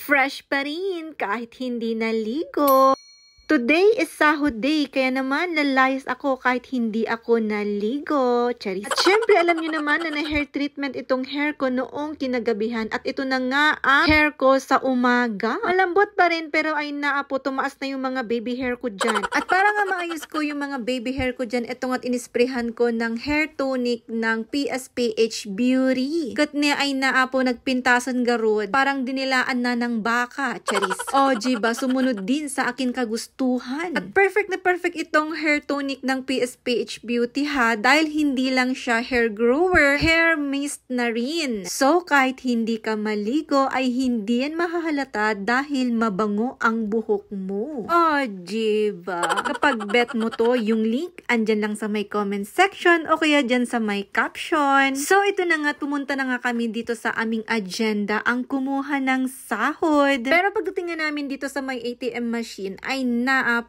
Fresh pa rin kahit hindi naligo. Today is sahod day, kaya naman lalayas ako kahit hindi ako naligo. Charis. At syempre alam nyo naman na hair treatment itong hair ko noong kinagabihan. At ito na nga ang hair ko sa umaga. Malambot pa rin pero ay naapo, tumaas na yung mga baby hair ko dyan. At para nga maayos ko yung mga baby hair ko dyan, ito nga't inisprehan ko ng hair tonic ng PSPH Beauty. Kat niya ay naapo, nagpintasan garod. Parang dinilaan na ng baka. Charis. O, diba, sumunod din sa akin kagustuhan. At perfect na perfect itong hair tonic ng PSPH Beauty ha, dahil hindi lang siya hair grower, hair mist na rin. So kahit hindi ka maligo ay hindi yan mahahalata dahil mabango ang buhok mo. Oh, diba? Kapag bet mo to, yung link andyan lang sa may comment section o kaya dyan sa may caption. So ito na nga, pumunta na nga kami dito sa aming agenda ang kumuha ng sahod. Pero pagdating nga namin dito sa may ATM machine ay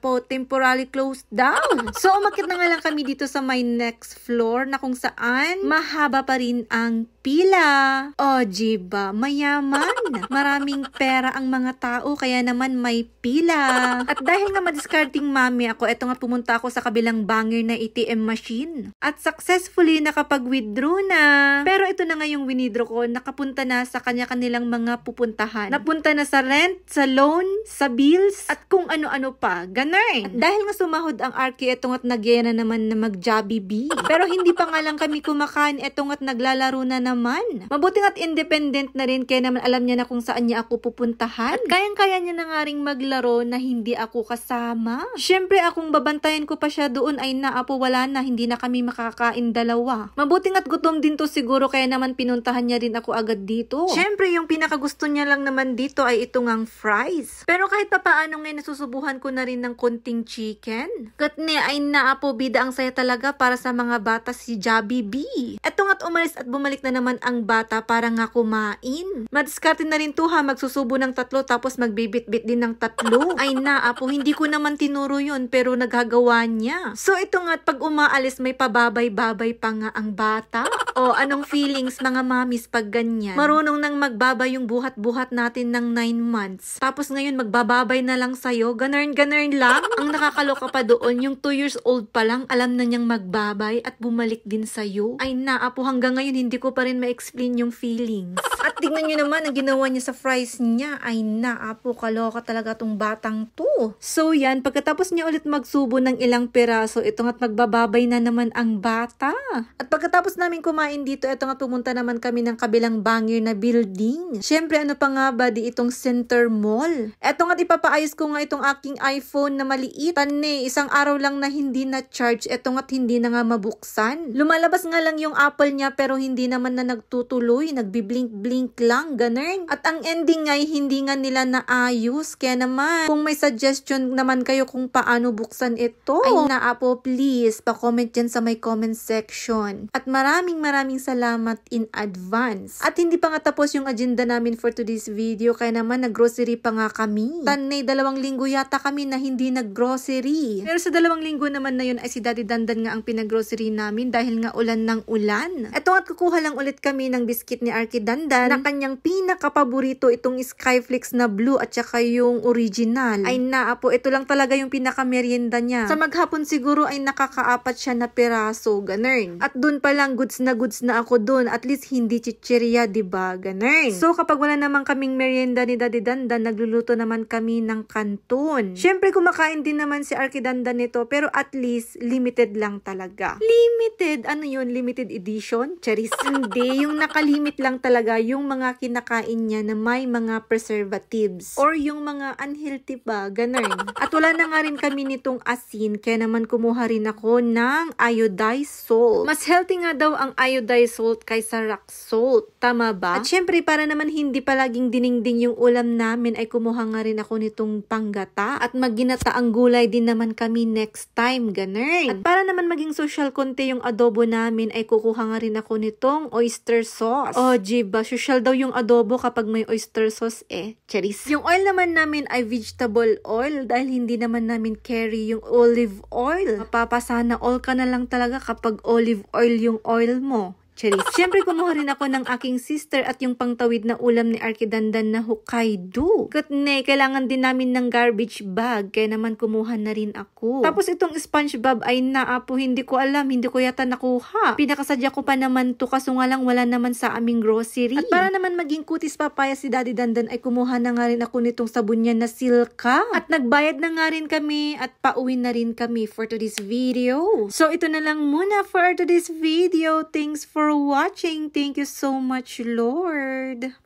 po temporarily closed down. So umakyat na nga lang kami dito sa my next floor na kung saan mahaba pa rin ang pila. O, diba? Mayaman. Maraming pera ang mga tao kaya naman may pila. At dahil nga madiscarding mami ako, eto nga pumunta ako sa kabilang banger na ATM machine. At successfully nakapag-withdraw na. Pero ito na nga yung winidraw ko, nakapunta na sa kanya-kanilang mga pupuntahan. Napunta na sa rent, sa loan, sa bills, at kung ano-ano pa. Ganun. At dahil nga sumahod ang Arky, eto nga't nagyaya na naman na mag-Jollibee. Pero hindi pa nga lang kami kumakain, eto nga't naglalaro na naman. Mabuti nga't independent na rin, kaya naman alam niya na kung saan niya ako pupuntahan. At kayang-kaya niya na nga ring maglaro na hindi ako kasama. Siyempre, akong babantayan ko pa siya doon ay naapo, wala na, hindi na kami makakain dalawa. Mabuti nga't gutom din to siguro, kaya naman pinuntahan niya rin ako agad dito. Siyempre, yung pinakagusto niya lang naman dito ay ito ngang fries. Pero kahit papaano ngayon nasusubuhan ko na rin ng konting chicken. Katne ay naapo, bida ang saya talaga para sa mga bata si Jollibee. Eto nga't umalis at bumalik na naman ang bata para nga kumain. Madiskarte na rin to ha, magsusubo ng 3 tapos magbibit-bit din ng 3. Ay naapo, hindi ko naman tinuro yun pero nagagawa niya. So ito nga't pag umaalis may pababay-babay pa nga ang bata. O anong feelings mga mamis pag ganyan? Marunong nang magbabay yung buhat-buhat natin ng 9 months. Tapos ngayon magbababay na lang sa'yo. Ganern lang. Ang nakakaloka pa doon, yung 2 years old pa lang, alam na niyang magbabay at bumalik din sa'yo. Ay naapo, hanggang ngayon hindi ko pa rin ma-explain yung feelings. At tignan nyo naman, ang ginawa niya sa fries niya. Ay naapo, kaloka talaga tong batang to. So yan, pagkatapos niya ulit magsubo ng ilang piraso, ito nga't magbababay na naman ang bata. At pagkatapos namin kumain dito, ito nga pumunta naman kami ng kabilang banger na building. Syempre, ano pa nga ba di itong Center Mall? Ito nga't ipapaayos ko nga itong aking iPhone na maliit. Tane, isang araw lang na hindi na-charge. Ito nga't hindi na nga mabuksan. Lumalabas nga lang yung Apple niya pero hindi naman na nagtutuloy. Nagbiblink-blink lang, ganun. At ang ending ay hindi nga nila naayos. Kaya naman, kung may suggestion naman kayo kung paano buksan ito, ay naapo, please, pa-comment dyan sa may comment section. At maraming salamat in advance. At hindi pa nga tapos yung agenda namin for today's video. Kaya naman, nag-grocery pa nga kami. Tane, 2 linggo yata kami na hindi nag-grocery. Pero sa 2 linggo naman na yun ay si Daddy Dandan nga ang pinag-grocery namin dahil nga ulan ng ulan. Eto at kukuha lang ulit kami ng biscuit ni Arky Dandan na kanyang pinaka-paborito, itong Skyflix na blue at saka yung original. Ay naapo, ito lang talaga yung pinaka-merienda niya. Sa maghapon siguro ay nakakaapat siya na piraso, ganun. At dun pa lang goods na ako dun. At least hindi chichirya, diba? Ganun. So kapag wala naman kaming merienda ni Daddy Dandan, nagluluto naman kami ng kanton. Syempre, kumakain din naman si Arky Dandan nito, pero at least, limited lang talaga. Limited? Ano yun? Limited edition? Charis? Hindi. Yung nakalimit lang talaga yung mga kinakain niya na may mga preservatives. Or yung mga unhealthy pa. Ganun. At wala na nga rin kami nitong asin, kaya naman kumuha rin ako ng iodized salt. Mas healthy nga daw ang iodized salt kaysa rock salt. Tama ba? At syempre, para naman hindi palaging diningding yung ulam namin, ay kumuha nga rin ako nitong panggata. At magginata ang gulay din naman kami next time, ganun. At para naman maging social konti yung adobo namin, ay kukuha nga rin ako nitong oyster sauce. O, diba? Social daw yung adobo kapag may oyster sauce Charis. Yung oil naman namin ay vegetable oil dahil hindi naman namin carry yung olive oil. Mapapasana all ka na lang talaga kapag olive oil yung oil mo. Charis. Siyempre, kumuha rin ako ng aking sister at yung pangtawid na ulam ni Arkidandan na Hokkaido. Katne, kailangan din namin ng garbage bag, kaya naman kumuha na rin ako. Tapos itong SpongeBob ay naapo, hindi ko alam, hindi ko yata nakuha. Pinakasadya ko pa naman to, kaso nga lang wala naman sa aming grocery. At para naman maging kutis papaya si Daddy Dandan ay kumuha na nga rin ako nitong sabon niya na Silka. At nagbayad na nga rin kami at pauwi na rin kami for today's video. So ito na lang muna for today's video. Thanks for watching. Thank you so much, Lord.